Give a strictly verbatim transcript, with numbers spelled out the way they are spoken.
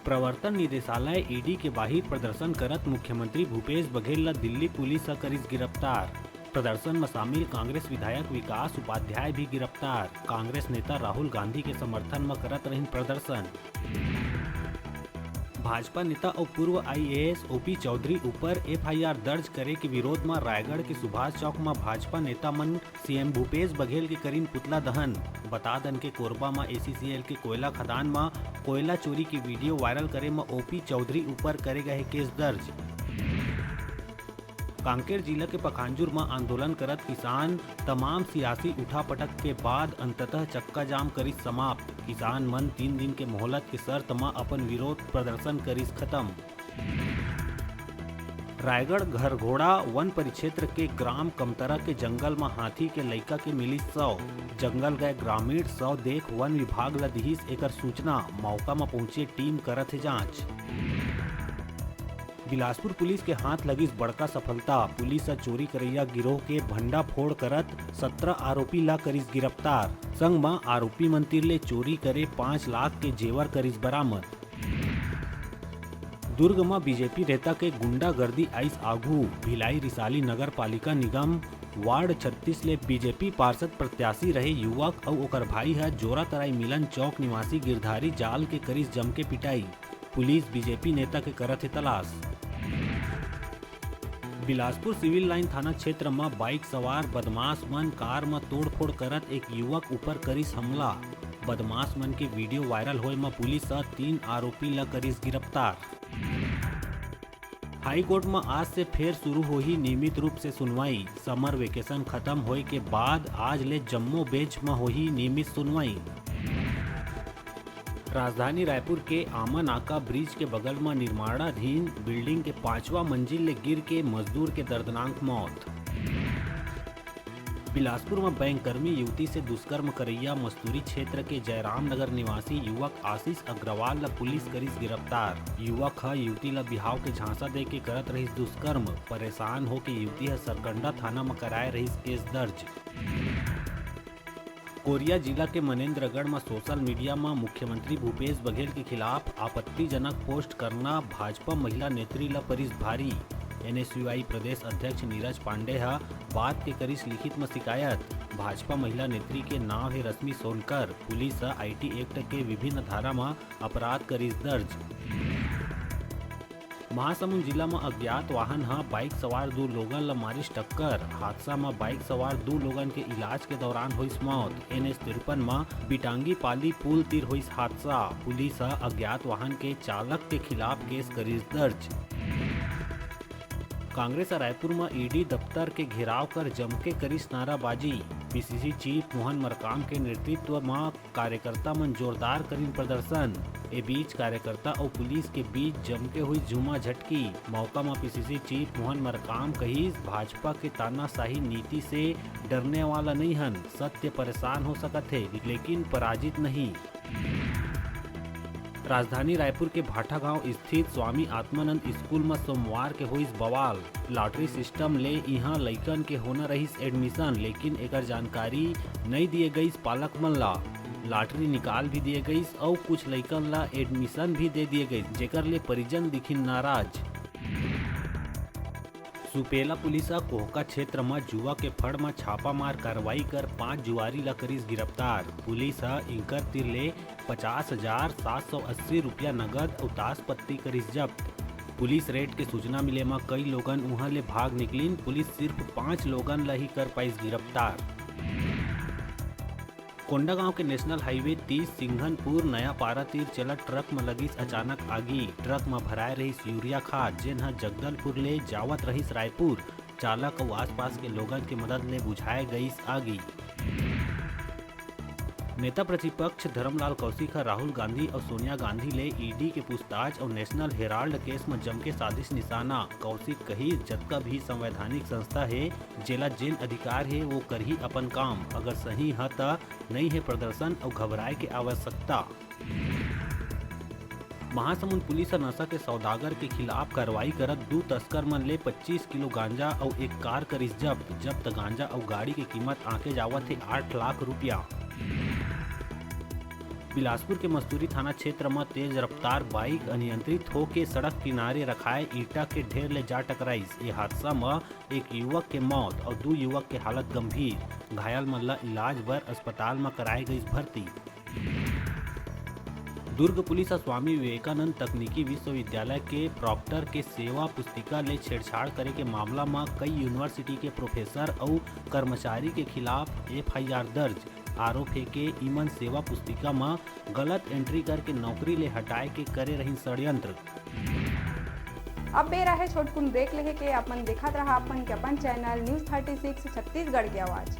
प्रवर्तन निदेशालय, ईडी, के बाहिर प्रदर्शन करत मुख्यमंत्री भूपेश बघेल ल दिल्ली पुलिस ह करिस गिरफ्तार। प्रदर्शन म शामिल कांग्रेस विधायक विकास उपाध्याय भी गिरफ्तार। कांग्रेस नेता राहुल गांधी के समर्थन म करत रहिन प्रदर्शन। भाजपा नेता अउ पूर्व आईएएस ओपी चौधरी ऊपर एफआईआर दर्ज करे के विरोध म रायगढ़ के सुभाष चौक म भाजपा नेता मन सीएम भूपेश बघेल के करिन पुतला दहन। बता दन के कोरबा म एसीसीएल के कोयला खदान म कोयला चोरी के वीडियो वायरल करे म ओपी चौधरी ऊपर करे गए केस दर्ज। कांकेर जिला के पखांजूर म आंदोलन करत किसान तमाम सियासी उठापटक के बाद अंततः चक्का जाम करिस समाप्त। किसान मन तीन दिन के मोहलत के शर्त म अपन विरोध प्रदर्शन करिस खत्म। रायगढ़ घरघोड़ा वन परिक्षेत्र के ग्राम कमतरा के जंगल म हाथी के लइका के मिलिस शव। जंगल गए ग्रामीण शव देख वन विभाग ल दिहिस एकर सूचना। मौका म पहुंचे टीम करत हे जांच। बिलासपुर पुलिस के हाथ लगिस बड़का सफलता। पुलिस ह चोरी करइया गिरोह के भंडाफोड़ करत सत्रह आरोपी ला करिस गिरफ्तार। संग म आरोपी मन तीर ले चोरी करे पाँच लाख के जेवर करिस बरामद। दुर्ग म बीजेपी नेता के गुंडागर्दी आइस आघू। भिलाई रिसाली नगर पालिका निगम वार्ड छत्तीस ले बीजेपी पार्षद प्रत्याशी रहे युवक अउ ओकर भाई ह जोरातराई मिलन चौक निवासी गिरधारी जाल के करिस जमके पिटाई। पुलिस बीजेपी नेता के करत हे तलाश। बिलासपुर सिविल लाइन थाना क्षेत्र म बाइक सवार बदमाश मन कार म तोड़फोड़ करत एक युवक ऊपर करिस हमला। बदमाश मन के वीडियो वायरल होए म पुलिस ह तीन आरोपी ल करिस गिरफ्तार। हाई कोर्ट म आज से फेर शुरू होही नियमित रूप से सुनवाई। समर वेकेशन खत्म होए के बाद आज ले जम्मो बेंच म होही नियमित सुनवाई। राजधानी रायपुर के आमा नाका ब्रिज के बगल म निर्माणाधीन बिल्डिंग के पांचवा मंजिल ले गिर के मजदूर के दर्दनाक मौत। बिलासपुर म बैंककर्मी युवती से दुष्कर्म करइया मस्तूरी क्षेत्र के जयराम नगर निवासी युवक आशीष अग्रवाल ल पुलिस करिस गिरफ्तार। युवक ह युवती ल बिहाव के झांसा दे के करत रहिस दुष्कर्म। परेशान होके युवती ह सरकंडा थाना म कराए रहिस केस दर्ज। कोरिया जिला के मनेंद्रगढ़ म सोशल मीडिया म मुख्यमंत्री भूपेश बघेल के खिलाफ आपत्तिजनक पोस्ट करना भाजपा महिला नेत्री ल परिस भारी। एनएसयूआई प्रदेश अध्यक्ष नीरज पांडे ह बात के करिस लिखित म शिकायत। भाजपा महिला नेत्री के नाव हे रश्मि सोनकर। पुलिस ह आईटी एक्ट के विभिन्न धारा म अपराध करिस दर्ज। महासमुंद जिला म अज्ञात वाहन ह बाइक सवार दू लोगन ल मारिस टक्कर। हादसा म बाइक सवार दू लोगन के इलाज के दौरान होइस मौत। एनएच तिरपन म बिटांगी पाली पुल तीर होइस हादसा। पुलिस ह अज्ञात वाहन के चालक के खिलाफ केस करिस दर्ज। कांग्रेस ह रायपुर म ईडी दफ्तर के घेराव कर जमके करिस नाराबाजी। पीसीसी चीफ मोहन मरकाम के नेतृत्व म कार्यकर्ता मन जोरदार करिन प्रदर्शन। ए बीच कार्यकर्ता अउ पुलिस के बीच जमके हुई झूमा झटकी। मौका म पीसीसी चीफ मोहन मरकाम कहिस, भाजपा के तानाशाही नीति से डरने वाला नइ हन। सत्य परेशान हो सकत हे, लेकिन पराजित नहीं। राजधानी रायपुर के भाटागांव स्थित स्वामी आत्मानंद स्कूल म सोमवार के होइस बवाल। लॉटरी सिस्टम ले इहां लइकन के होना रहिस एडमिशन, लेकिन एकर जानकारी नइ दिए गइस पालक मन ला। लॉटरी निकाल भी दिए गइस अउ कुछ लइकन ला एडमिशन भी दे दिए गइस, जेकर ले परिजन दिखिन नाराज। सुपेला पुलिस ह कोहका क्षेत्र म जुआ के फड़ म छापामार कार्रवाई कर पांच जुआरी ला करिस गिरफ्तार। पुलिस ह इंकर तीर ले पचास हजार सात सौ अस्सी रुपया नगद अउ ताश पत्ती करिस जब्त। पुलिस रेड के सूचना मिले म कई लोगन उहां ले भाग निकलिन। पुलिस सिर्फ पांच लोगन ल ही कर पाइस गिरफ्तार। कोंडागांव के नेशनल हाईवे तीस सिंघनपुर नया पारा तीर चलत ट्रक म लगिस अचानक आगी। ट्रक म भराए रहिस यूरिया खाद, जेन ह जगदलपुर ले जावत रहिस रायपुर। चालक अउ आसपास के लोगन के मदद ले बुझाए गइस आगी। नेता प्रतिपक्ष धरमलाल कौशिक ह राहुल गांधी अउ सोनिया गांधी ले ईडी के पूछताछ अउ नेशनल हेराल्ड केस म जमके साधिस निशाना। कौशिक कहिस, जतका भी संवैधानिक संस्था हे, जेला जेन अधिकार हे, वो करही अपन काम। अगर सही ह, त नइ हे प्रदर्शन अउ घबराए के आवश्यकता। महासमुंद पुलिस ह नशा के सौदागर के खिलाफ कार्रवाई करत दू तस्कर मन ले पच्चीस किलो गांजा अउ एक कार करिस जब्त। जब्त गांजा अउ गाड़ी के कीमत आंके जावत हे आठ लाख रुपया। बिलासपुर के मस्तूरी थाना क्षेत्र म तेज रफ्तार बाइक अनियंत्रित होके सड़क किनारे रखाए ईंटा के ढेर ले जा टकराइस। ए हादसा म एक युवक के मौत अउ दू युवक के हालत गंभीर। घायल मन ल इलाज बर अस्पताल म कराए गइस भर्ती। दुर्ग पुलिस ह स्वामी विवेकानंद तकनीकी विश्वविद्यालय के प्रॉक्टर के सेवा पुस्तिका ले छेड़छाड़ करे के मामला म कई यूनिवर्सिटी के प्रोफेसर अउ कर्मचारी के खिलाफ एफआईआर दर्ज। आरोप हे के इमन सेवा पुस्तिका म गलत एंट्री करके नौकरी ले हटाए के करे रहिन षड्यंत्र। अब बेरा हे छोटकुन ब्रेक लेहे के। अपन देखत रहा अपन के अपन channel news thirty six Chhattisgarh के आवाज।